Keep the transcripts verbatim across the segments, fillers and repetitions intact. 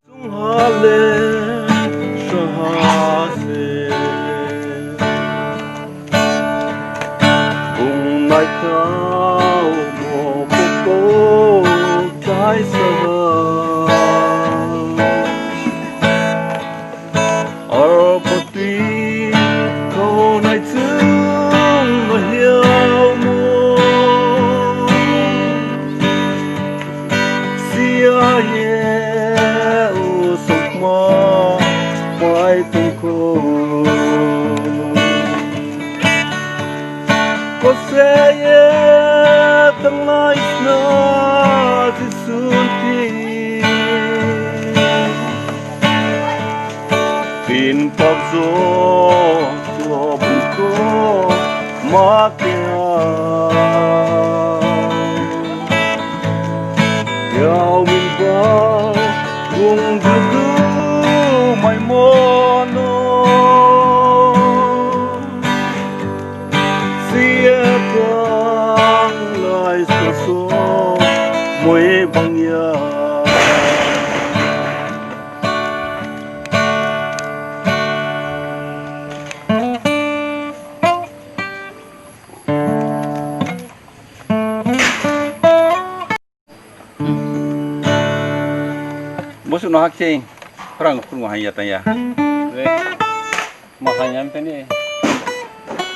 Chungha le saha se, bung naithao mo phuh kau chai saha. Arphuh tui khonai chung no hiao mo. Sia ye u sokma pai tong kho. Kose ye tanglai sna Jisu ti. Tin pap jo tuo bung kho ma khe ha. Yao min ba bung dudu mai mo no. Sia tanglai saso moi bang ya. Bosuh no hakching, khorang no khurmo hanya tang ya. Re, ma hanya mpe ni.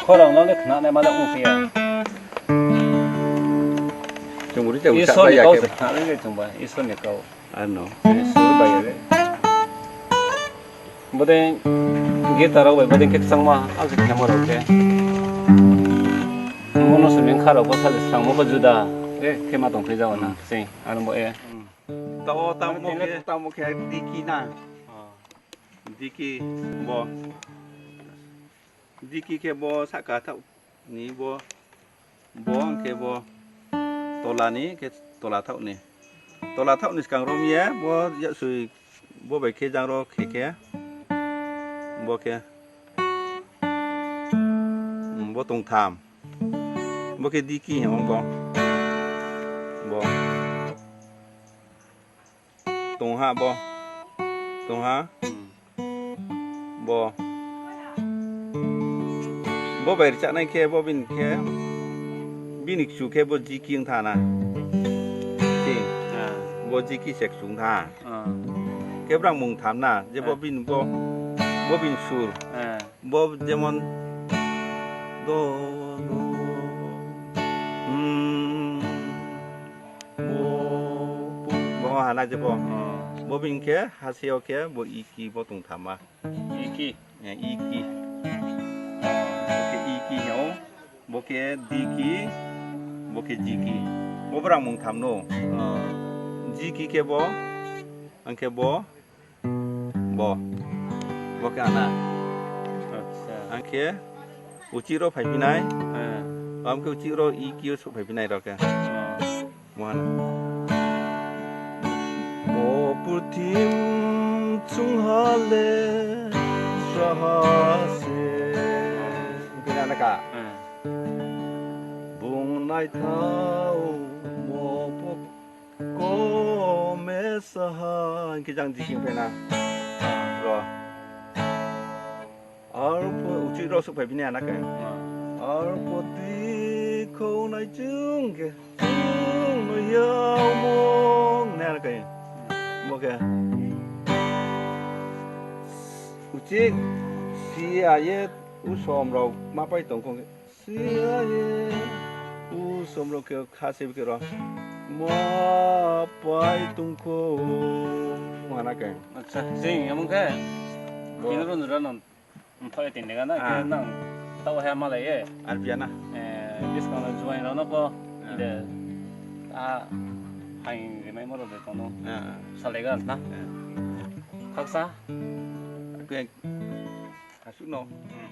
Khorang no le khnanai ma le ong se ya. Chung ri te Isor ni kau se khna le chung ba, Isor ni kau. Ano. Isor bai ya le. Bodei guitar rao bai bodei khe kchangma, abo se khemo rao khe. Mono se meng kha rao bo sa le srangmo pho juda. E, khe ma tong khe jao na. Sing, ano bo e. Tao tamo khe, tamo khe diki na. Diki bo. Diki khe bo sahka thaoh ni bo, bo hing khe bo tola ni khe tola thaoh ni. Tola thaoh ni skang rom ye bo yasoi bo bai khe jang ro khe khe bo khe, hmm, bo tongtham. Bo khe diki hing bo. Bo. Tongha bo. Tongha. Hmm. Bo. Bo bai rchanai khe, bo bini khe, bini kchu khe bo jiki ong tha na. Ki? Ah. Bo jiki se kchu ong tha. Ah. Khe brang mung tham na, je bo, ah, bini bo, bo bini sur. Ah. Bo jemon do, do, hmm, bo, bo hana je bo. Oh. Bo bini khe, hasi yo khe, bo iki bo tong tham ma. Iki. Eh, iki. Bo khe iki hing ou. Bo khe diki. Bo khe jiki. Bo brang mung tham no. Oh. Jiki khe bo. Ang khe bo. Bo. Bo khe ana. Acha. Ang khe uchih ro phaiphi nai. Eh. Ang khe uchih ro iki yo souhphaiphi nai ro khe. Oh. Mo hana. Mo purthim chungha le sraha se. Ang khe ana ka. Eh. Bung naithao mo pho kome saha, hing khe jang jiki phai na. Ro. Arphuh uchih ro souhphai bini ana khe. Arphuh tui khonai chung khe, chung no yamo nai ana khe. Bo khe. Uchih sia ye usom rao ma pai tong kho khe. Sia ye usom rao khe kha se khe ro. Ma pai tong kho. Mana khe. Acha, sing, yamung khe. Bo. Kino ro nura no mthoi tin dega na, ah, khe nang tau he malai ye. Ar pia na. Eh, buskang no juaing rao no pho. Ah. De. A, haing rimai mo rao de tong no. Ah. Salai ga na. Ah. Khaksa. Khe. Asuh no. Hmm.